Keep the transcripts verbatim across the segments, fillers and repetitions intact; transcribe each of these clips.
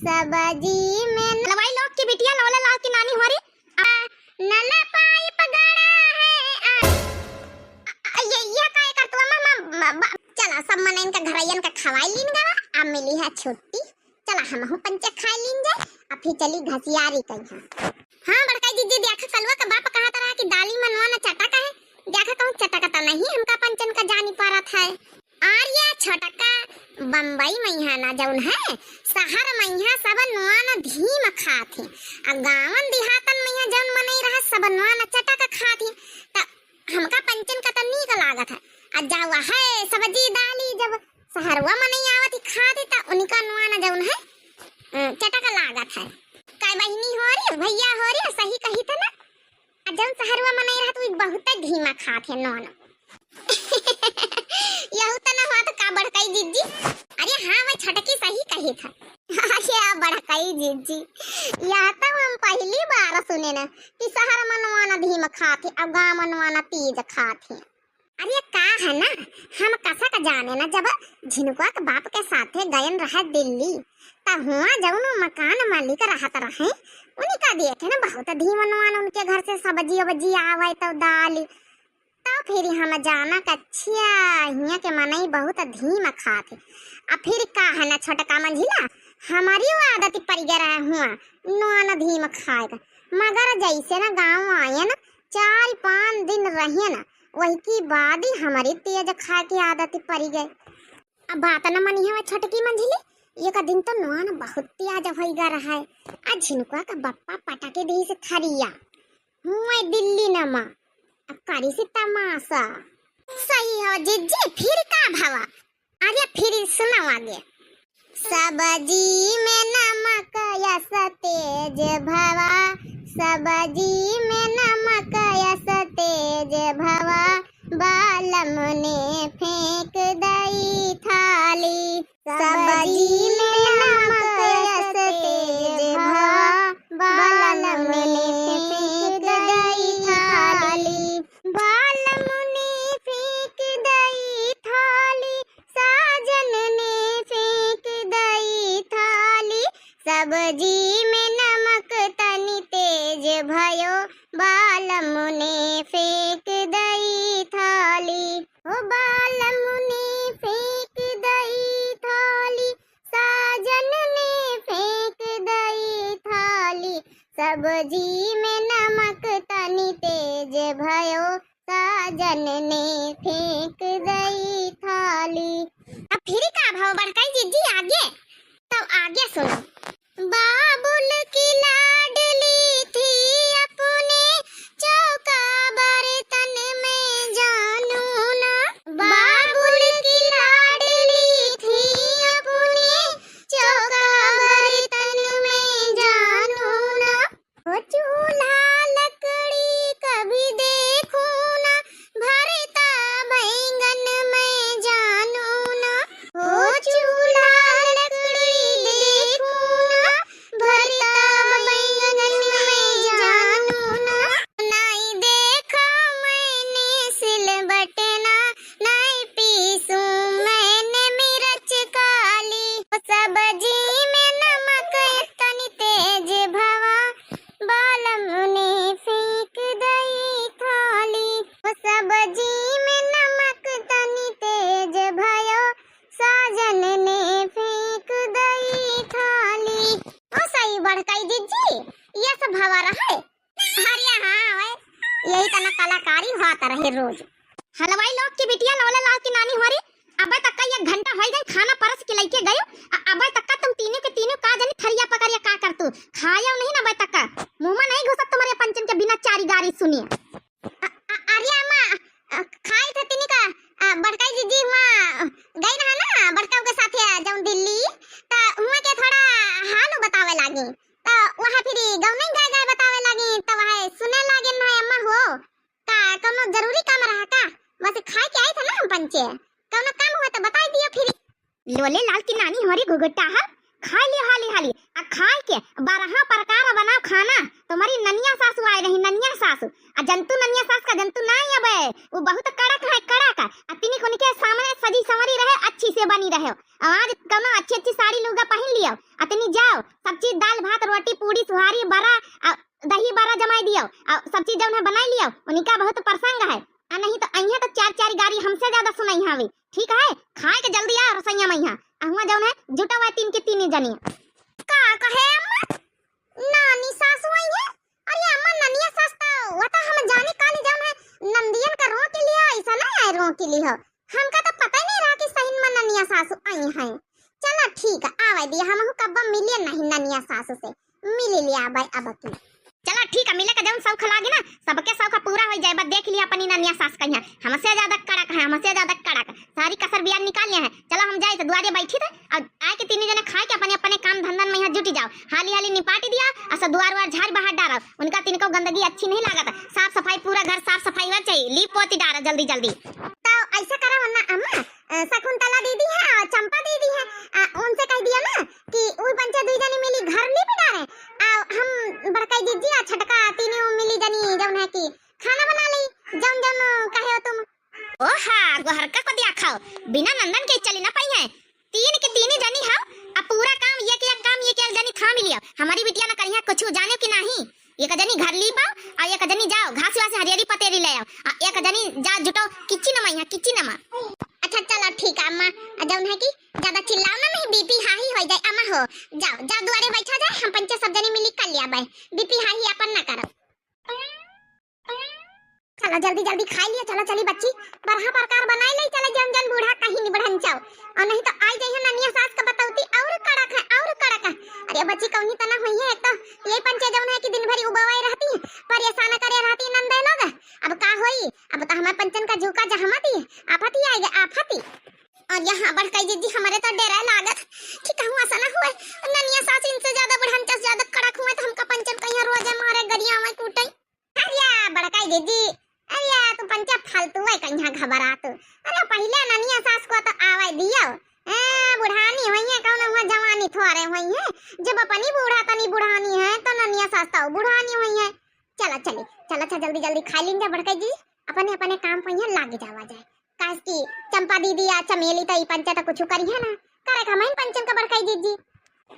सब्जी में लवाई लोग की बिटिया, लवले लाल की नानी होरी। आ, नला पाइप गड़ा है, आ, आ, ये, ये का ये करतुआ मा, मा, मा, बा-, चला, सब मनइन का घरैयन का खवाई लीन गवा, आ मिली है छुट्टी। चला, हमहू पंचे खाई लीन जाए, आ फिर चली घसियारी कइहाँ। हाँ, बड़काई जिज्जी, देखा, कलुआ का बाप कहत रहा कि दाली मनवा न चटक है, देखा, कहूँ चटक त नहीं, हमका पंचन का जानी परत है। अरे छोटका, बम्बई मइहाँ ना जउन है, शहर मइहाँ सब नोन धीम खात ही। आ गाँवन देहातन मइहाँ जउन मनई रहा, सब नोन चटक खात ही। त हमका पंचन का त नीक लागत है। आ जावा है सब्जी दाली, जब शहरवा मनई आवत ही खात ही, त उनका नोन जउन है, अ, चटक लागत है। काय बहिनी होरी, भइया होरी, सही कही थे ना? आ जउन शहरवा मनई रहत, उ बहुत धीमा खात है नोन। यहू त न हुआ त का बड़काई जिज्जी? अरे हाँ, वह छोटकी सही कही था। अरे आ बड़काई जिज्जी, यह त हम पहली बार सुने न कि शहर मनवा न धीम खात है, अब गाँव मनवा न तेज खात है। अरे का है ना, हम कसा का जाने ना, जब झिनुकवा के बाप के साथे गयन रहे दिल्ली, त हुआ जउन मकान मालिक रहत रहे, उनका देखे ना बहुत धीमन वान उनके घर से सब्जी उब्जी आवे तो दाल, तो फिर हम जाना कि अच्छा, हियाँ के मनई बहुत धीम खात है। आ फिर का है ना छोटका मंझिला, हमारी वो आदत पड़ गया रहे हुआ नोन धीम खाए का, मगर जैसे ना गाँव आए ना, चार पाँच दिन रहिए ना, वही की बाद ही हमारी तेज खाए की आदत पड़ गई। अब बात न मनी है छोटकी मंझिली, एक दिन तो नोन बहुत तेज होइगा रहा है। आ झिनकुआ का बप्पा पटके दी से थरिया, हुए दिल्ली नमा, अब करी से तमाशा। सही हो जिज्जी, फिर का भवा? अरे फिर सुनाओ आगे। सब्जी में नमक यस तेज भवा, सब्जी में नमक यस तेज भवा, बालम ने फेंक दई थाली। सब्जी में नमक यस तेज भवा, बालम ने फेंक दई थाली। बालम ने फेंक दई थाली, साजन ने फेंक दई थाली। सब्जी में नमक तनी तेज भयो, बालम ने फेंक दई थाली। ओ बालम ने फेंक दई थाली, साजन ने फेंक दई थाली। सब्जी में नमक तनी तेज भयो, साजन ने फेंक दई थाली। अब फिर का भवा बड़काई जिज्जी आगे? तो आगे सुनो। बाबुल की लाडली थी अपने, चौका बर्तन में जानू ना। बाबुल की लाडली थी अपने, चौका बर्तन में जानू ना। ओ चूल्हा लकड़ी कभी देखूं ना, भरता बैंगन मैं जानू ना। ओ चूल्हा लकड़ी देखूं ना, भरता बैंगन मैं जानू ना। नाई देखा मैंने सिलबटना, नाई पीसूं मैंने मिर्च काली। ओ सब्जी में नमक तनी तेज भवा, बालम ने फेंक दई थाली। ओ सब्जी में नमक तनी तेज भयो, साजन ने फेंक दई थाली। ओ सही बड़काई जिज्जी, ये सब भवा रहे। अरे हाँ, ओए, यही तना कलाकारी होत रहे रोज। हलवाई लोग की बिटिया लवले लाल की नानी होरी, अबे तक का एक घंटा होई गई, खाना परस के लइके गयो, अ-, अबे तक का तुम तीनों के तीनों का जानी थरिया पकड़िया का करतू, खायो नहीं ना अबे तक का, मुँह में नहीं घुसत तुम्हारे पंचन के बिना चारी गारी सुनिए। अ-, अ-, अरे अम्मा, अ, खाई थे तिनी का, अ, बड़काई जिज्जी हुआ गई रहा ना, बड़काऊ के साथे, अ, जउन दिल्ली, त हुआ के थोड़ा हाल बतावे लागी। त वहाँ फिर गउनई गाय गाय बतावे लागी, त वहाँ सुने लागे ना अम्मा हो। का कउनो जरूरी काम रहा का? बस खाए के आई थे ना हम पंचे। कउनो काम हुआ त बताई दियो फिर। लोले लाल की नानी हमारी घुघुटा है, खा लियो हाली हाली। खाए के बारह प्रकार बनाओ खाना। तुम्हारी ननिया सासू आए रही, ननिया सासू। आ जंतु ननिया सास का जंतु ना आवे, वो बहुत कड़क है, कड़क। आ तिनी उनके सामने सजी संवरी रहे, अच्छी से बनी रहे। आ आज कौनो अच्छी अच्छी साड़ी लुगा पहन लियो, आ तिनी जाओ, सब चीज दाल भात रोटी पूड़ी सुहारी बरा, आ दही बरा जमाई दियो, आ सब चीज जौन है बनाई लियो, उनका बहुत प्रसंग है। आ नहीं तो अइहे तो चार चार गारी हमसे ज्यादा सुनाई हावी। ठीक है, खाए के जल्दी आओ रसोइया में यहाँ। आ हुआ जौन है जुटा हुआ तीन के तीन जनी। का कहे अम्मा? नानी सासु आई है? अरे अम्मा, ननिया सास तो, वो तो हम जाने काली जौन है नंदियन का रोक के लिया, ऐसा नहीं है रोक के लिया। हमका तो पता ही नहीं रहा कि सही में ननिया सासु आई हैं। चला ठीक है, आवे दिया, हमहू कब्बा मिले नहीं ननिया सासु से, मिली लिया आवे अब की। चला ठीक है, मिले का जौन शौक लागे ना, सबके शौक पूरा हो जाए। बस देख लिया अपनी ननिया सास कहिया, हमसे ज्यादा कड़क है, हमसे ज्यादा कड़क, सारी कसर बियान निकाल लिया है। चला हम जाए तो दुआरे बैठी थे, और आए के तीनों जने खाए के अपने अपने काम धंधन में यहाँ जुट जाओ। हाली हाली निपाटी दिया, और सब दुआर उआर झाड़ बाहर डारा। उनका तिनको गंदगी अच्छी नहीं लागत। साफ सफाई, पूरा घर साफ सफाई हुआ चाहिए, लीप पोती डारा जल्दी जल्दी। तो ऐसा करा वरना अम्मा, अ, शकुंतला दीदी है और चंपा दीदी है, अ, उनसे कह दिया ना कि उ पंचे दुई जनी मिली घर लीप डारे, आ हम बड़काई जीजी आ छोटका तीनों मिली जनी जौन है कि खाना बना ली, जौन जौन कहे हो तुम। ओ हा, गोहरका को दिया खाओ, बिना नंदन के चली ना पाई है। तीन के तीन जनी हो, अब पूरा काम एक एक काम एक एक जनी थाम लियो। हमारी बिटिया ना करिया कुछ जाने कि नहीं। एक जनी घर लीप आओ, और एक जनी जाओ घास वास हरियरी पतेरी ले आओ, और एक जनी जा जुटो किचन में, यहाँ किचन में। अच्छा चलो ठीक है अम्मा, जौन है कि ज्यादा चिल्लाओ ना, नहीं बीपी हाई हो जाए अम्मा हो। जाओ जाओ दुआरे बैठा जाए, हम पंचे सब जनी मिली कर लिया बाय, बीपी हाई अपन ना करो। चलो जल्दी जल्दी खाई लियो, चलो चली बच्ची, बरहा प्रकार बनाई ले, चले जन जन बूढ़ा कहीं नहीं बढ़न जाओ, और नहीं तो आई जाइए ननिया सास का बतौती और कड़क है, और कड़क है। अरे बच्ची कौनी तना हुई है, एक तो ये पंचे जौन है कि दिन भरी उबवाई रहती, परेशान करे रहती नंदे लोग। अब का होई, अब तो हमारे पंचन का जूका जहमती, आफती आएगा आफती। और यहाँ बड़काई जीजी हमारे तो डेरा लागत कि कहूँ ऐसा ना हुए, ननिया सास इनसे ज्यादा बढ़न चस ज्यादा कड़क हुए तो हमका पंचन कहीं रोजे मारे गरिया में कूटे। अरे बड़काई दीदी, अरे तू पंचा फालतू है कहीं घबरा तू। अरे पहले ननिया सास को तो आवे दियो। ए, बुढ़ानी हुई है, कौन हुआ जवानी थोड़े हुई है। जब अपनी बूढ़ा तनी बुढ़ानी है, तो ननिया सास तो बुढ़ानी हुई है। चला चली, चला, चला, जल्दी जल्दी खा लीन जा बड़काई जी, अपने अपने काम पे यहाँ लाग जावा जाए। काहे कि चंपा दीदी या चमेली तो ई पंचा तो कुछ करी है ना, करे का मैं पंचन का बड़काई जीजी।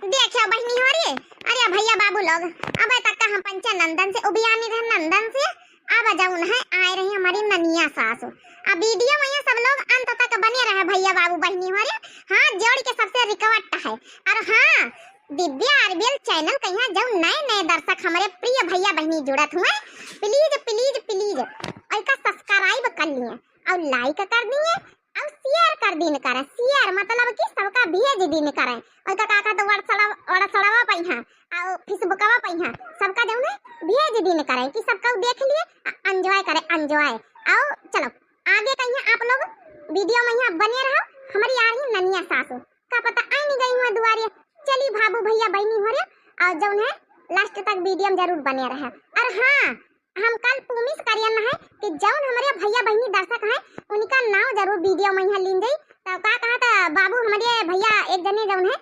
देखियो बहिनी हो रे, अरे भैया बाबू लोग, अब तक का हम पंचा नंदन से उबियानी रहे, नंदन से। अब जौन है आए रही हमारी ननिया सासु। अब वीडियो में ये सब लोग अंत तक बने रहे भैया बाबू बहिनी हो रे। हाँ, जोड़ के सबसे रिक्वेस्ट है। और हाँ, दिव्या आरबीएल चैनल कहिया जौन नए नए दर्शक हमारे प्रिय भैया बहिनी जुड़त हुए, प्लीज प्लीज प्लीज ओका सब्सक्राइब कर लिए और लाइक कर दिए और शेयर कर दीन करें। शेयर मतलब कि सबका भेज दीन करें। ओका का कहत WhatsApp, WhatsApp पे यहाँ और Facebookवा पे यहाँ सबका जौन है भेज दीन करें कि सबका देख लिए, एंजॉय करें, एंजॉय। और चलो आगे कहिया आप लोग वीडियो में यहाँ बने रहो। हमारी आ रही ननिया सासू, का पता आई नहीं गई हुआ दुआरे। चली बाबू भैया बहिनी हो रे, और जौन है लास्ट तक वीडियो में जरूर बने रहे। और हाँ, हम कल प्रॉमिस करियन है कि जौन हमारे भैया बहिनी दर्शक हैं उनका नाम जरूर वीडियो में यहाँ लीन जाई। तो का कहा था बाबू हमारे भैया एक जने जौन है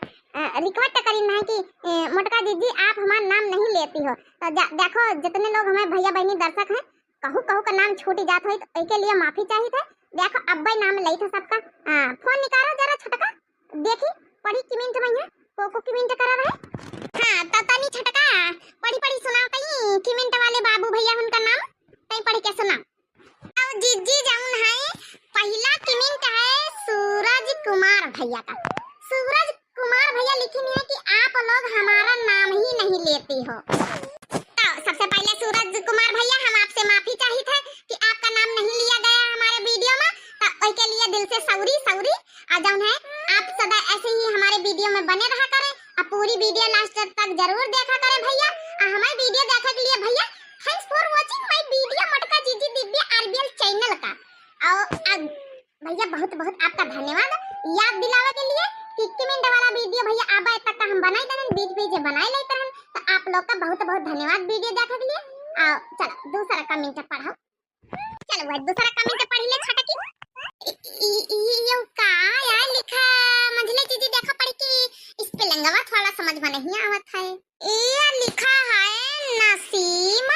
रिक्वेस्ट करिन है कि ए, मोटका जीजी आप हमारा नाम नहीं लेती हो। तो जा- देखो जितने लोग हमारे भैया बहिनी दर्शक हैं, कहू कहू का नाम छूट जात होई तो एके लिए माफी चाहिए थे। देखो अब्बे नाम लई थे सबका। हाँ, फोन निकालो जरा छोटका, देखी पढ़ी कमेंट में है, को को कमेंट करा रहे। हाँ, तो तनी छोटका पढ़ी पढ़ी सुनाओ तई कमेंट वाले बाबू भैया उनका नाम तई पढ़ के सुनाओ। और जीजी जौन है पहला कमेंट है सूरज कुमार भैया का। सूरज कुमार भैया लिखिन है कि आप लोग हमारा नाम ही नहीं लेती हो। तो सबसे पहले सूरज कुमार भैया हम आपसे माफी चाहित है कि आपका नाम नहीं लिया गया हमारे वीडियो में, तो ओके लिए दिल से सॉरी सॉरी। और जौन है आप सदा ऐसे ही हमारे वीडियो में बने रहा करें और पूरी वीडियो लास्ट तक जरूर देखा करें भैया। और हमारे वीडियो देखने के लिए भैया thanks for watching my video मोटका जीजी दिव्या आरबीएल चैनल का। और, और भैया बहुत बहुत आपका धन्यवाद याद दिलावे के लिए कि कमेंट वाला वीडियो भैया आबा तक का हम बनाई देन, बीच बीच में बनाई लेते रहन। तो आप लोग का बहुत बहुत धन्यवाद वीडियो देखने के लिए। आ, चलो दूसरा कमेंट पढ़ो। चलो भाई दूसरा कमेंट पढ़ ले छोटा की। ई, ई, ई, यो का यार लिखा मंझले जीजी देखो पढ़ के स्पेलिंगवा थोड़ा समझ समझ में नहीं आवत है। ये लिखा है नसीम,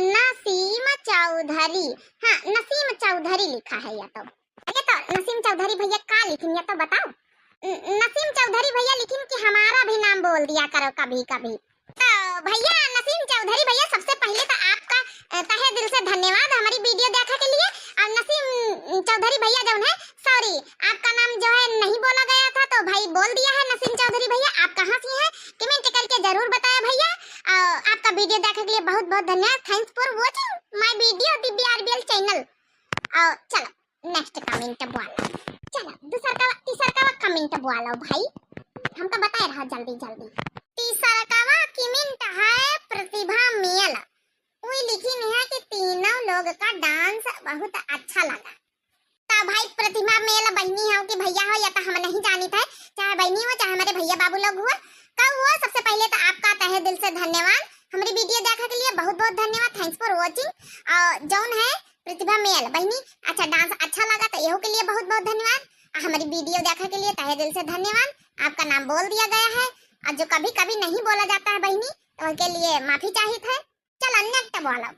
नसीम चौधरी। हाँ, नसीम चौधरी लिखा है या तो। अरे तो नसीम चौधरी भैया का लिखिन या तो बताओ। न-, नसीम चौधरी भैया लिखिन कि हमारा भी नाम बोल दिया करो कभी कभी। तो भैया नसीम चौधरी भैया, सबसे पहले तो आपका, अ, तहे दिल से धन्यवाद हमारी वीडियो देखा के लिए। और नसीम चौधरी भैया जौन है, सॉरी, आपका नाम जो है नहीं बोला गया था, तो भाई बोल दिया है नसीम चौधरी भैया, आप कहाँ से हैं, कमेंट करके जरूर बताया भैया। और आपका वीडियो देखा के लिए बहुत बहुत धन्यवाद। Thanks for watching my video, the B R B L channel। और चलो नेक्स्ट कमेंट बोला। चलो, दूसर का, तीसर का कमेंट बोला भाई, हमका बताए रहा जल्दी जल्दी। तीसर का कमेंट है प्रतिभा मेल, वही लिखिन है कि तीनों लोग का डांस बहुत अच्छा लगा। तो भाई प्रतिभा मेल बहनी हो कि भैया हो, या तो हम नहीं जानित है, चाहे बहनी हो चाहे हमारे भैया बाबू लोग हुआ, कब हुआ, सबसे पहले तो आपका तहे दिल से धन्यवाद, हमारी वीडियो देखा के लिए बहुत बहुत धन्यवाद, thanks for watching। और जौन है प्रतिभा मेल बहनी, अच्छा डांस अच्छा लगा तो एहू के लिए बहुत बहुत धन्यवाद। आ हमारी वीडियो देखा के लिए तहे दिल से धन्यवाद। आपका नाम बोल दिया गया है और जो कभी कभी नहीं बोला जाता है बहनी, तो उसके लिए माफी चाहित है। चल अन्य एक बोलो।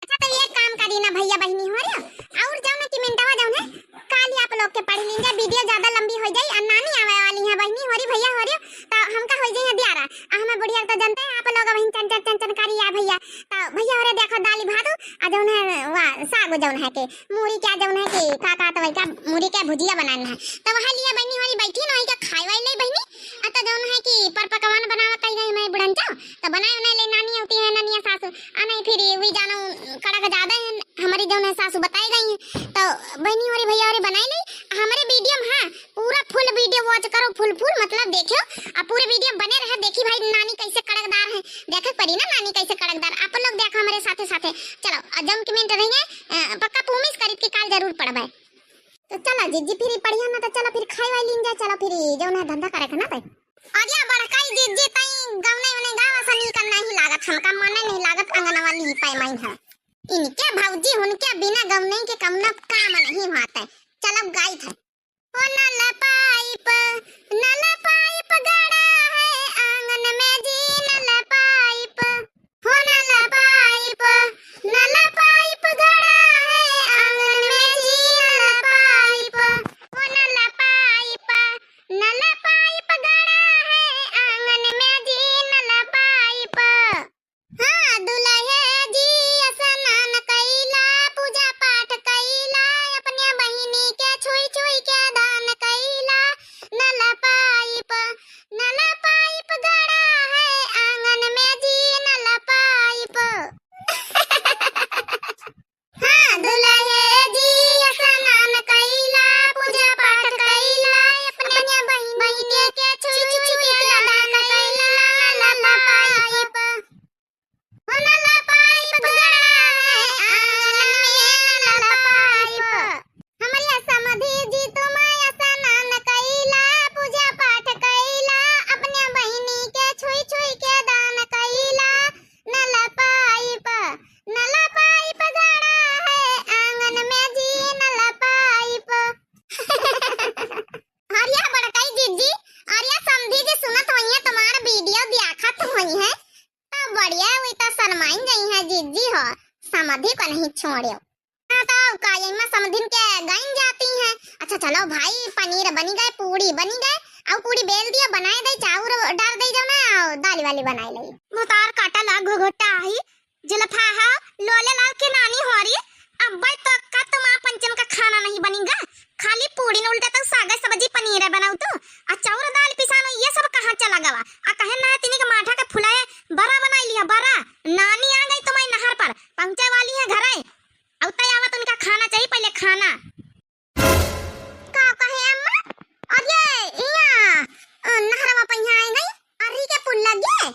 अच्छा तो ये काम करी ना भैया बहनी हो रहे, और जौन है कमेंटवा जौन है काल ही आप लोग के पढ़ लीजिए, वीडियो ज्यादा लंबी हो जाई और नानी आवे वाली है बहनी हो रही भैया हो रहे, तो हमका हो जाइए दियारा। आ हमें बुढ़िया तो जानते हैं आप लोग वहीं चन चन चन चन करी या भैया, तो भैया हो रहे देखो दाली भात आ जौन है वा साग जौन है के मूरी क्या जौन है कि का कहत वही का मूरी के भुजिया बनाना है। तो वह लिए बहनी हमारी बैठी ना वही का खाए वाली ले बहनी। आ तो जौन है कि पर पकवान बनावत आई गई मैं बुढ़न जाओ तो बनाए उन्हें ले नानी होती है नानिया सासू। आ नहीं फिर वी जानो कड़क ज्यादा है हमारी जौन है सासू बताई गई है। तो बहनी हमारी भैया हमारी बनाई ले हमारे वीडियो में। हाँ पूरा फुल वीडियो वॉच करो, फुल फुल मतलब देखो। आ पूरे वीडियो में बने रहे, देखी भाई नानी कैसे कड़कदार है। देखे पड़ी ना नानी कैसे कड़कदार, आप लोग देखो हमारे साथे साथे। चलो आ जौन कमेंट रही है अ, पक्का पूमिस करीत के काल जरूर पढ़बे। तो चलो जिज्जी फिर पढ़िया ना तो चलो फिर खाए वाली लीन जाए, चलो फिर जौन है धंधा करे के ना तै। अरे बड़काई जिज्जी तई गौने उन्हें गावा सा नीक नहीं लागत, हमका मने नहीं लागत अंगनवा ली पाए माई है। इनके भौजी उनके बिना गौने के कमना काम नहीं होता है। चलो गाई था। ओ नल पाइप, नल पाइप गड़ा है आंगन में जी, नल पाइप। हो नल पाइप, नल पाइप गड़ा है आंगन में जी, नल पाइप। हो नल पाइप, नल पाइप गड़ा है आंगन में जी, नल पाइप। हाँ, दुलहे जी स्नान कइला, पूजा पाठ कइला, अपने बहिनी के छुई छुई के दान कइला। नल पाइप, नल पाइप गड़ा है आंगन में जी, नल पाइप। हाँ, दुलहे जी स्नान कइला, पूजा पाठ कइला, अपने बहिनी के छुई छुई के दान कइला। नल पाइप। नल पाइप गड़ा है आंगन में नल पाइप। हमरे समधी जी तुम स्नान कइला, पूजा पाठ कइला, अपने बहिनी के छुई छुई के दान कइला। नल पाइप, नल पाइप गड़ा है आंगन में जी, नल पाइप। अरे बड़काई जिज्जी, अरे समधी जी सुनत होइहैं, तुम्हार वीडियो देखत होइहैं, तो बढ़िया हुई तो शरमाइन गई है जिज्जी हो, समधी को नहीं छोड़ो। हाँ तो का यही में समधिन के गाइन जाती हैं। अच्छा चलो भाई, पनीर बनी गए, पूड़ी बनी गए, और पूड़ी बेल दिया, बनाए दे, चाउर डाल दे जाओ ना, और दाल वाली बनाए ले। भतार काटा ला घुघुटा आई, जुल्फा हा, लोले लाल के नानी हो रही। अब्बे तो का तुम आप पंचन का खाना नहीं बनेगा, खाली पूड़ी न उल्टा तो साग सब्जी पनीर बनाऊ तो, आ चाउर दाल पिसानो ये सब कहाँ चला गवा? आ कहे ना तिनी के माठा के फुलाए बरा बनाई लिया, बरा। नानी आ गई तुम्हारी नहर पर, पहुँचे वाली है घरे। अउते आवत उनका खाना चाहिए, पहले खाना। का कहे अम्मा? अरे इया, अ, नहरवा पहिया आई गई, अर्री के पुल लगे,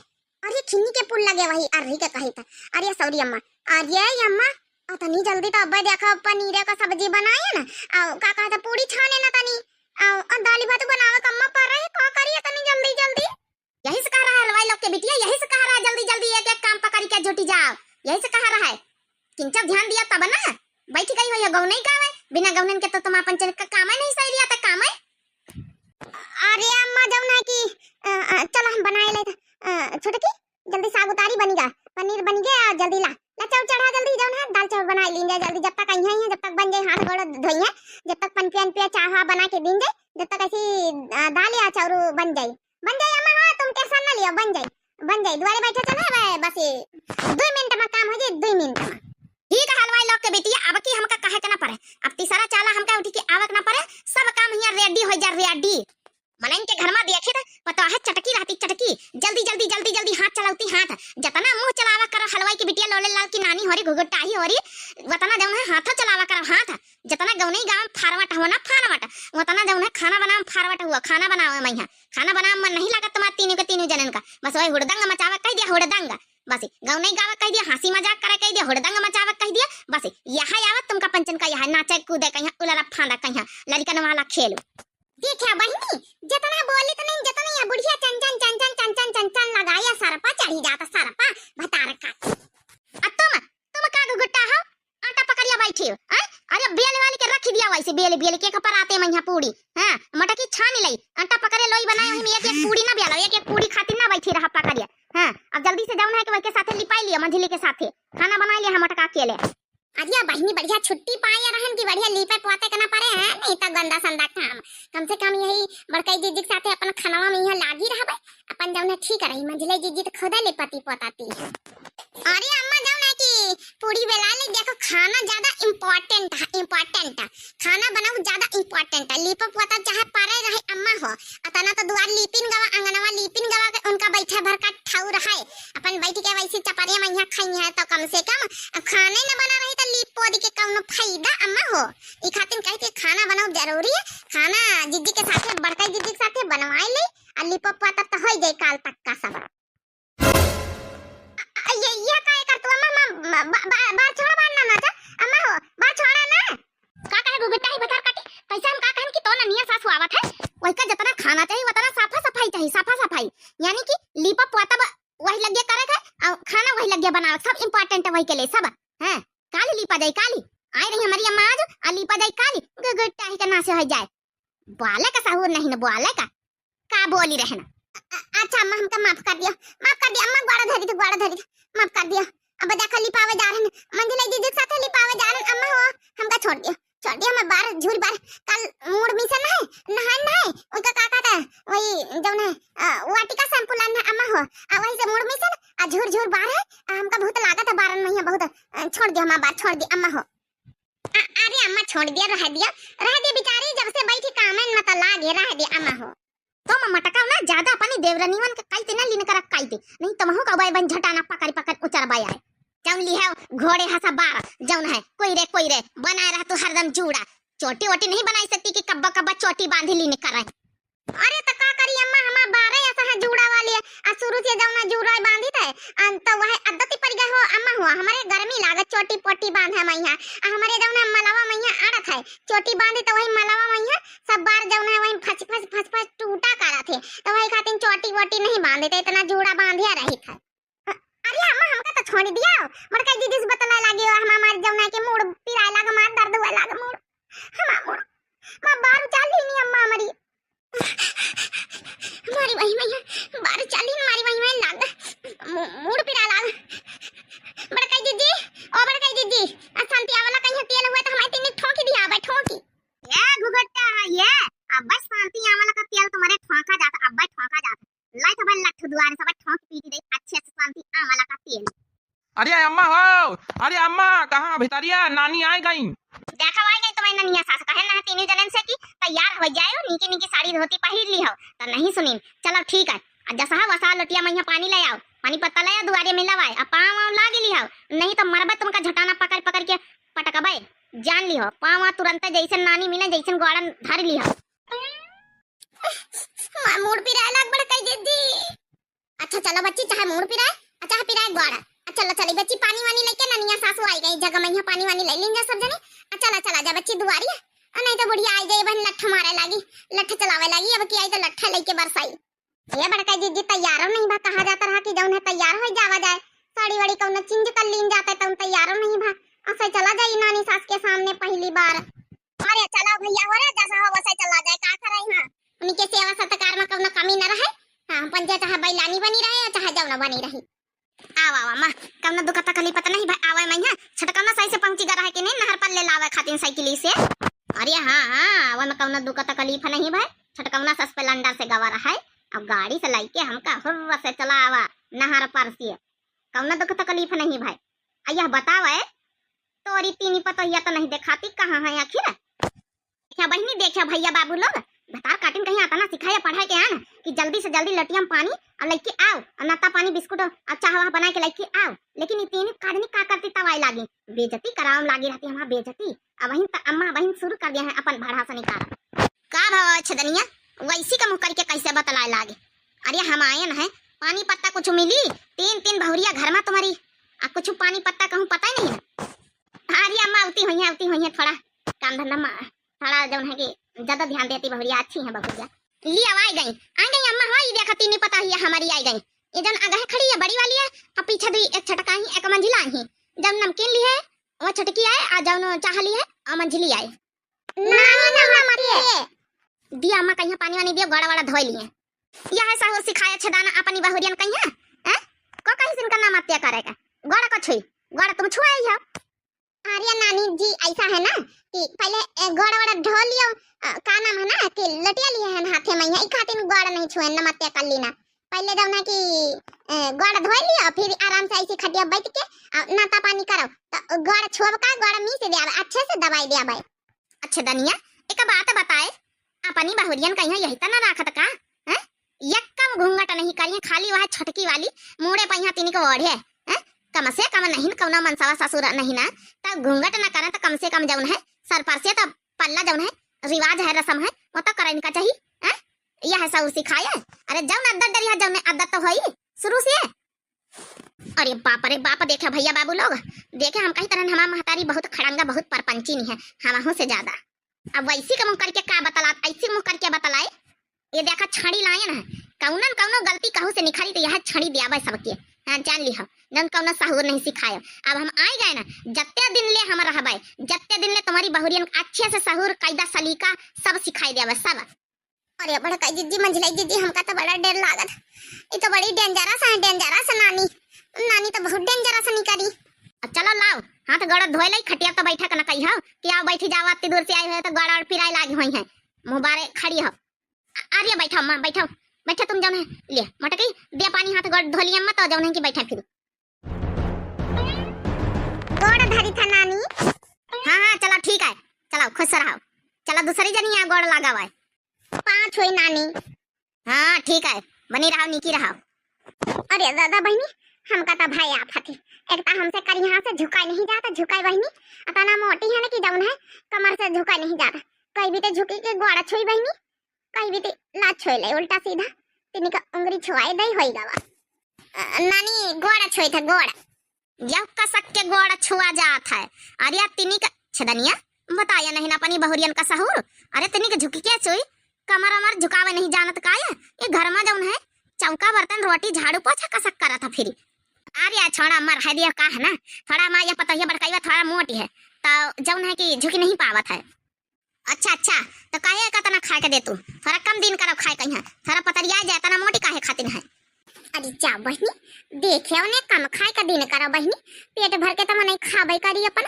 अर्री खिन्नी के पुल लगे, वही अर्री के कही था। अरे सॉरी अम्मा, अरे अम्मा, अतनी जल्दी तो अब्बे देखा पनीर का सब्जी बनाए ना, और का कहता पूड़ी छाने ना तनी, और, और दाली भात बनावे का अम्मा पर रहे, का करी इतनी जल्दी जल्दी? यही से कह रहा है हलवाई लोग के बिटिया, यही से कह रहा है जल्दी जल्दी एक एक काम पकड़ी के जुटी जाओ, यही से कह रहा है। किंचक ध्यान दिया तब ना बैठ गई हो ये गौनई गावे, बिना गौनन के तो तुम अपन चल का काम है नहीं सही लिया था काम है। अरे अम्मा जौन है कि, अ, अ, चलो हम बनाए ले, अ, छोटकी, जल्दी साग उतारी, बनी गा, पनीर बनी गा, जल्दी ला, ला चाउर चढ़ा जल्दी, जौन है दाल चाउर बनाए लीन जाए जल्दी, जब तक अइहें, अइहें, जब तक बन जाए, हाथ गोड़ धोइहें, जब तक पनपिया अनपिया चाह वाह बना के दीन जाए, जब तक ऐसी, अ, दाल या चाउर बन जाए, बन जाए अम्मा, हाँ, तुम tension ना लियो, बन जाए, बन जाए, दुआरे बैठे चले बे, बस ये दुई मिनट में काम हो जाए, दुई मिनट में। ठीक है हलवाई लोग के बिटिया, अब की हमका कहे के ना पड़े, अब तीसरा चाला हमका उठी के आवे के ना पड़े, सब काम हियाँ ready हो जा, ready। मनइन के घर में देखी त पतोह चटकी रहती चटकी, जल्दी, जल्दी, जल्दी, जल्दी हाथ चलावती हाथ। जतना मुँह चलावा करो हलवाई की बिटिया लोले लाल की नानी होरी घुघुटाही होरी, वतना जौन है हाथो चलावा करो हाथ। जतना गौनई गाँव फारवट हो ना फारवट, वतना जौन है खाना बनावे फारवट हुआ, खाना बनावे मैया। खाना बनावे मन नहीं लागत तुम्हार तीनों के तीनों जनन का। बस वही हुड़दंग मचावे कह दिया हुड़दंग। बस गौनई गावे कह दिया, हँसी मजाक करे कह दिया, हुड़दंग मचावे कह दिया। बस यह आवत तुमका पंचन का यह नाचे कूदे कहिया, उलरा फांदा कहिया, लड़कन वाला खेल। देखा बहिनी, जतना बोलित नहीं, जतना या बुढ़िया चन चन चन चन चन चन चन चन लगाया, सरपा चढ़ी जाता, सरपा भतार का। आ तुम, तुम का घुघुटा हो? आटा पकड़िया बैठी हो, हैं? अरे बेल वाली के रखी दिया वैसे, बेल, बेल के ऊपर आते मैया पूड़ी, हाँ, मटकी छानी लई, आटा पकड़े लोई बनाए, वही में एक एक पूड़ी ना बेला, एक एक पूड़ी खातिर ना बैठी रहा पकड़िया, हाँ। अब जल्दी से जौन है कि वही के साथे लिपाई लिया, मंझली के साथे खाना बनाए लिया, हम मटका के ले। अरे बहिनी, बढ़िया छुट्टी पाए रहन कि बढ़िया लीपे पोते के ना पड़े हैं, नहीं तो गंदा संदा काम। कम से कम यही बड़कई जीजी के साथे अपन खनवा में यहाँ लागी रहबे, अपन जौन है ठीक रही। मंझले जीजी तो खुदे लिपती पोताती है। अरे अम्मा, जौन है कि पूड़ी बेला ले, देखो खाना ज्यादा important है, important। खाना बनाऊ ज्यादा important है, लीपो पोता चाहे परे रहे अम्मा हो, अतना तो दुआर लीपिन गवा, अंगनवा लीपिन गवा के उनका बैठे भर का ठाउर है। अपन बैठ के वैसे चपरिया मैया खाई है तो कम से कम अब खाना ही न बना रही तो लीप पोदी के कौनो फायदा अम्मा हो। ई खातिर कहे के खाना बनाओ जरूरी है। खाना जीजी के साथे, बड़का जीजी के साथे बनवाए ले, आ लीपो पाता तो हो जाए काल तक का सब। आ, आ, ये, ये का कर तू अम्मा, अम्मा, बा-, बा-, बार छोड़ा, बार ना नाचा अम्मा हो, बार छोड़ा ना। का कहे घुघुटा ही भतार काटी, पैसा हम का कहन कि तो ननिया सासु आवत है, वही का जितना खाना चाहिए उतना साफा सफाई चाहिए, साफा सफाई, यानी कि लीपा पोता ब-, वही लगे करे के, और खाना वही लगे बनावे, सब important है वही के लिए सब। हैं, काली लीपा जाई काली, आए रही हमारी अम्मा आज, आ लीपा जाई काली, घुघुटा ही का नासे हो जाए। बोले का सहूर नहीं न बोले का, का बोली रहना। अ-, अ-, अच्छा अम्मा, हमका माफ कर दिया, माफ कर दिया अम्मा, गोड़ा धरी थी, गोड़ा धरी थी, माफ कर दिया। अब देखा लिपावे जा रहन, मंझले जीजी के साथे लिपावे जा रहन अम्मा हो, हमका छोड़ दिया, छोड़ दिया। हमार बार झूर बार कल मूड़ मिसन है, नहान है, उनका का कहता है, वही जौन है, अ, वाटिका shampoo लान है अम्मा हो, आ वही से मूड़ मिसन, आ झूर झूर बार है, आ हमका बहुत लागत है बारन मैया बहुत, अ, छोड़ दिया हमार बार, छोड़ दिया अम्मा हो। अ-, अरे अम्मा छोड़ दिया, रह दिया, रह दिया बेचारी, जब से बैठी कामन न त लागे, रह दिया अम्मा हो। तो म-, मटका ना ज्यादा अपनी देवरनिवन के कई ते ना लीन कर कई ते, नहीं तो महू का बाय बन झटाना पकड़ पकड़ उचर बाय आए। जौन ली है घोड़े हंसा बार, जौन है कोई रे कोई रे, बनाए रह तू हरदम जूड़ा। चोटी वोटी नहीं बनाई सकती कि कब्बा कब्बा चोटी बांधी लीन कर। अरे त का करी अम्मा, हमार बारे ऐसा है जूड़ा वाली है, आ शुरू से जौन है जूड़ा बांधी थे, अन तो वह आदत ही पड़ गया हो अम्मा हो, हमारे गर्मी लागत चोटी पोटी बांधे मैया, आ हमारे जौन है मलवा मैया अड़त है, चोटी बांधी तो वही मलवा मैया सब बार जौन है वही फस फस फस फस टूटा करा थे, तो वही खातिर चोटी वोटी नहीं बांधे थे, इतना जूड़ा बांधिया रही था। अ-, अरे अम्मा, हमका तो छोड़ दिया, बड़का दीदी से बतला लागे हो, हम हमारे जौन है के मूड़ पिराए लाग, मार दर्द हुआ लाग मूड़, हमार मूड़, माँ बार उचाल ली नहीं अम्मा हमारी। मारी वही मैया, बार चाली मारी वही मैया लाग। मु-, मूड़ पिरा लाग। बड़काई दीदी, ओ बड़काई दीदी, आ शांति आंवला कहीं तेल हुआ तो हमारे तीन ठोंकी दिया, अबे ठोंकी। ये घुघुट्टा है ये, अबे शांति आंवला का तेल तुम्हारे ठोंका जाता, अबे ठोंका जाता। लाई तो भाई लट्ठू दुआरे सब ठोंक पीट दे, अच्छे से शांति आंवला का तेल। अरे अम्मा हो, अरे अम्मा, कहाँ भितरिया? नानी आए गई। देखा आए गई तुम्हारी ननिया सास, कहे ना तीनों जनन से कि तैयार हो जाए, नीके नीके साड़ी धोती पहिर ली हो, तो नहीं सुनी। चलो ठीक है, आ जसहा वसहा लोटिया मैया पानी ले आओ, पानी पत्ता ले आओ, दुआरे में लवाए, आ पाँव वाँव लाग ली हो, नहीं तो मरबे तुमका झटाना पकड़ पकड़ के पटकबे, जान ली हो, पाँव वाँव तुरंते जैसे नानी मिले जैसे गोड़न धर ली हो। मार मूड़ पिराए लाग बड़काई दीदी। अच्छा चलो बच्ची, चाहे मूड़ पिराए, आ चाहे पिराए गोड़। आ चलो चली बच्ची, पानी वानी लेके ननिया सासू आई गई, जगह मैया पानी वानी ले लीन जा सब जने। आ चला चला जा बच्ची दुआरी, आ नहीं तो बुढ़िया आई जाए बहन लट्ठ मारे लागी, लट्ठ चलावे लागी, अब की आई तो लट्ठ लेके बरसाई। ये बड़का जीजी तैयारो नहीं बा, कहा जाता रहा कि जौन है तैयार हो जावा जाए, साड़ी वाड़ी कौनो चेंज कर लीन जाते तो तैयारो नहीं बा। ऐसे चला जाई नानी सास के सामने पहली बार। अरे चला भैया हो रे, जैसा हो वैसे चला जाए, का करे यहाँ उनके सेवा सत्कार में कौनो कमी न रहे। अपन जे चाहे बैलानी बनी रहे, चाहे जौना बनी रही। आवा, आवा, माँ, कौनो दुख तकलीफ त नहीं भाई, आवे मइहाँ, छोटकौना सही से पहुँची गा रहे कि नहीं, नहर पर ले लावे खातिर साइकिली से। अरे हाँ, हाँ, आवे में कौनो दुख तकलीफ नहीं भाई, छोटकौना सस्पेलेंडर से गवा रहे, अब गाड़ी से लइके हमका हुर्र से चला आवा नहर पर से, कौनो दुख तकलीफ नहीं भाई। आ यह बतावे, तोरी तीनी पतोहिया तो नहीं देखाती, कहाँ है आखिर? देखा बहिनी, देखा भैया बाबू लोग, भतार काटिन कहीं अतना सिखाया पढ़ाए के आन कि जल्दी से जल्दी लटिया में पानी और लइके आओ और नाश्ता पानी बिस्कुट और चाह वाह बना के लइके आओ। लेकिन ई तीन काजनी का करती तवाई लागी, बेइज्जती करावम लागी रहती हमार बेइज्जती। अब वहीं त अम्मा बहिन शुरू कर दिया है अपन भाड़ा से निकाल। का भवा छदनिया, वैसी का मुँह करके कैसे बतलाए लागे? अरे हम आयन है, पानी पत्ता कुछ मिली? तीन तीन बहुरिया घर में तुम्हारी, आ कुछ पानी पत्ता कहूँ पता ही नहीं है। अरे अम्मा, अउती हुई है, अउती हुई है, थोड़ा काम धंधा में, थोड़ा जौन है कि ज्यादा ध्यान देती बहुरिया, अच्छी है बहुरिया। ली अब आ गई, आ गई अम्मा, हो ई देखा तीनी पतोहिया हमारी आ गई। ये जौन आगे खड़ी है बड़ी वाली है, और पीछे दुई एक छोटका ही, एक मंझिला ही। जौन नमकीन ली है, वो छोटकी आए, आ जौन चाह ली है, और मंझिली आए। नानी, नानी, नमस्ते। दिया अम्मा, कहिया पानी वानी दियो, गोड़ा वाड़ा धोए लिए। यह सहूर सिखाया छेदाना अपनी बहुरियन कहिया, हैं? को कहीं से इनका नाम हत्या करेगा? गोड़ा को छुई, गोड़ा तुम छुआ ही हो। अरे नानी जी, ऐसा है ना कि पहले, ए, गोड़ा वाड़ा धो लियो, अ, का नाम है ना कि लटिया लिए है हाथे में, यही खातिर गोड़ा नहीं छुए, नमत्या कर ली ना। पहले जौन है कि, ए, गोड़ा धो लियो, फिर आराम से ऐसी खटिया बैठ के, अ, नाश्ता पानी करो, तो गोड़ा छुअब का, गोड़ा मीस दिया, अच्छे से दबाई दिया भाई। अच्छा दनिया, एक बात बताए, अपनी बहुरियन कहिया यही तना राखत का, हैं? यक्कम घूंघट नहीं करिए, खाली वह छोटकी वाली मूड़े पहिया तिनी को ओढ़े, हैं? कम से कम नहीं कौनो मनसवा ससुर नहीं ना, तब घूंघट ना करें तो कम से कम जौन है सर पर से तो पल्ला जौन है रिवाज है रसम है वो तो करे इनका चाहिए, हैं? यह सहूर सिखाए। अरे जौन आदत डरी है जौन आदत तो होई शुरू से। अरे बाप रे बाप, देखे भैया बाबू लोग, देखे हम कही तरह हमार महतारी बहुत खड़ंगा, बहुत परपंचिन है, हमहू से ज्यादा। अब वैसी के मुँह करके का बतलात, ऐसी मुँह करके बतलाए। ये देखा छड़ी लायन है, कौनन कौनो गलती कहू से निखरी तो यह छड़ी दियावे सबके। हाँ जान ली हो, जौन कौनो सहूर नहीं सिखाए। अब हम आए गए ना, जत्ते दिन ले हम रहबे, जत्ते दिन ले तुम्हारी बहुरियन के अच्छे से सहूर, कायदा, सलीका सब सिखाई दियावे सब। अरे बड़काई जिज्जी, मंझलाई जिज्जी, हमका तो बड़ा डर लागत। ई तो बड़ी डेंजरस है, डेंजरस नानी। नानी तो बहुत डेंजरस निकली। अब चलो लाओ, हाथ गोड़ धोए लाई, खटिया तो बैठा के न कही हो कि आओ बैठी जाओ, अत्ती दूर से आए हुए तो गोड़ और पिराए लागी हुई है, मुँह बारे खड़ी हो। अ-, अरे बैठो माँ, बैठो, बैठो तुम जौन है, ले मटकी दे पानी, हाथ गोड़ धो लिए मत, जौन है कि बैठे फिर। गोड़ धरी था नानी। हाँ, हाँ, चलो ठीक है, चलो खुश रहो। चलो दूसरी जनी यहाँ गोड़ लगावा है। पाँच हुई नानी। हाँ, ठीक है, बनी रहो, नीकी रहो। अरे दादा बहिनी, हमका तो भाई आफत है। एक तो हमसे कर यहाँ से झुकाई नहीं जाता, झुकाई बहिनी अतना मोटी है ना कि जौन है कमर से झुकाई नहीं जाता। कहीं भी तो झुकी के गोड़ छुई बहिनी, कहीं भी ते लाज छोए ले उल्टा सीधा, तिनी का उंगरी छुआए दई होई गवा। अ, नानी, गोड़ छुए था, गोड़। यह कसक के गोड़ छुआ जात है। अरे तिनी का छदनिया, बताया नहीं ना अपनी बहुरियन का सहूर। अरे तिनी के झुकी के छुई, कमर अमर झुकावे नहीं जानत का ये? ये घर में जौन है, चौका बर्तन रोटी झाड़ू पोछा कसक करत है फिर। अरे छोड़ा, मर है दिया का है ना, थोड़ा माँ यह पता है बड़काई बा, थोड़ा मोटी है, तो जौन है कि झुकी नहीं पावत है। अच्छा, अच्छा, तो काहे का तना खाए के दे तू? थोड़ा कम दिन करो खाए कहिया, थोड़ा पतरिया जाए, तना मोटी काहे खातिर है? अरे जा बहिनी, देखे उन्हें कम खाए का दिन करो बहिनी, पेट भर के तो मनई खाबे करी अपन,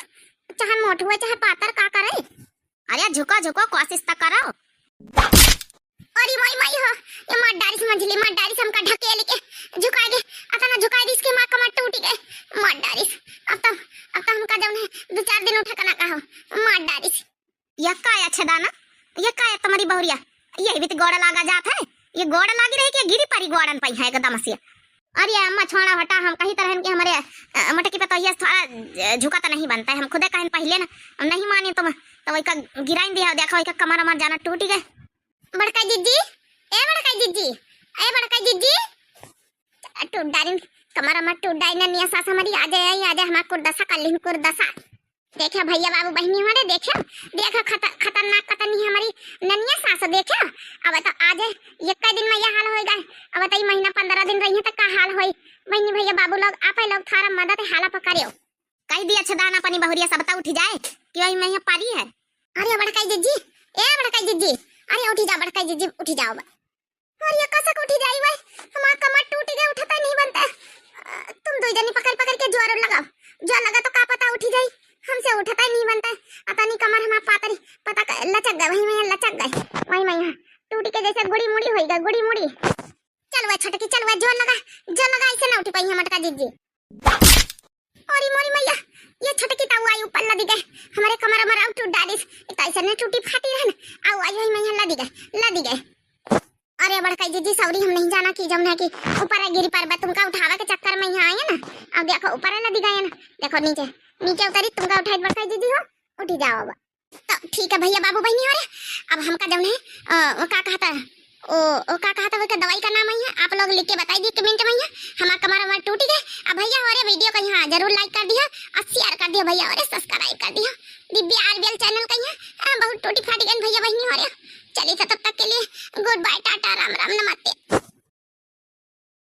चाहे मोट हुए चाहे पातर का करे। अरे झुको झुको, कोशिश तो करो। अरे माई माई हो, ये मार डारिस मंझली, मार डारिस हमका ढकेल के झुका दे, अतना झुका दिस के माँ कमर टूट गए, मार डारिस। अब तो, अब तो हमका जौन है दो चार दिन उठे का ना कहो, मार डारिस। यह का है छेदाना? यह का है तुम्हारी बहुरिया? यही भी तो गोड़ लागा जात है। ये गोड़ लागी रही कि गिरी परी गोड़न पई है एकदम से। अरे अम्मा छोड़ा हटा, हम कही तरहन के हमारे, अ, मटकी पे तो ये थोड़ा, अ, झुका तो नहीं बनता है। हम खुदे कहन पहले ना, हम नहीं माने तुम, तो वही का गिराइन दिया, देखो वही का कमर अमर जाना टूट गए। बड़का जिज्जी, ए बड़का जिज्जी, ए बड़का जिज्जी। टूट डारिन, कमर अमर टूट डारिन, निया सास हमारी आ जाए, आ जाए, हमार कुर्दसा कर लिन, कुर्दसा। देखे भैया बाबू बहिनी हमारे, देखे, देखे खतर-, खतरनाक कतनी हमारी ननिया सास देखे। अब तो आज एक दिन में यह हाल होएगा, अब तो ई महीना पंद्रह दिन रही है तो का हाल होई? बहिनी भैया बाबू लोग, आप लोग थोड़ा मदद हाला पर करियो। कह दिया छदाना अपनी बहुरिया सब तो उठ जाए कि वही में यहाँ पारी है। अरे बड़काई जिज्जी, ए बड़काई जिज्जी, अरे उठी जा बड़काई जिज्जी, उठी जाओ। और ये कसक उठी जाई वै, हमार कमर टूटी गै, उठतै नहीं बनतै। अ, तुम दुई जनी पकड़ पकड़ के जोर लगाओ, जोर लगा तो का पता उठी जाई, हमसे उठतै नहीं बनतै। अतनी कमर हमार पातरी, पता क-, लचक गै, वही में लचक गै, वही में टूटी के जैसे गुड़ी मुड़ी होई गै, गुड़ी मुड़ी। चल वै छोटकी, चल वै, जोर लगा, जोर लगा, ऐसे ना उठी पाई है मटका जिज्जी। अरे मोरी मैया, ये छोटकी ताऊ आई ऊपर लदी गै, हमारे कमर अमर आउ टूट डालिस। एक तो ऐसे ने टूटी फाटी रहन, आउ आई वही मैया लदी गै, लदी गै। अरे बड़काई जिज्जी, सॉरी, हम नहीं जाना कि जौन है कि ऊपर गिरी परबा, तुमका उठावे के चक्कर में यहाँ आई है ना। अब देखो ऊपर लदी गै है ना, देखो नीचे, नीचे उतरी, तुमका उठाई बड़काई जिज्जी हो, उठी जाओ अब। तो ठीक है भैया बाबू बहिनी हो रे, अब हमका जौन है, अ, वो का कहता है, ओ, ओ का कहता है, वो का दवाई का नाम है, आप लोग लिख के बताई दिए कमेंट में है। हमार कमर वमर टूटी गै। अब भैया हो रे, वीडियो का यहाँ जरूर लाइक कर दिया और शेयर कर दिया भैया, और सब्सक्राइब कर दिया। दिव्या आरबीएल चैनल का यहाँ, अ, बहुत टूटी फाटी गई भैया बहिनी हो रे। चलिए तो तब तक के लिए गुड बाय, टाटा, राम राम, नमस्ते।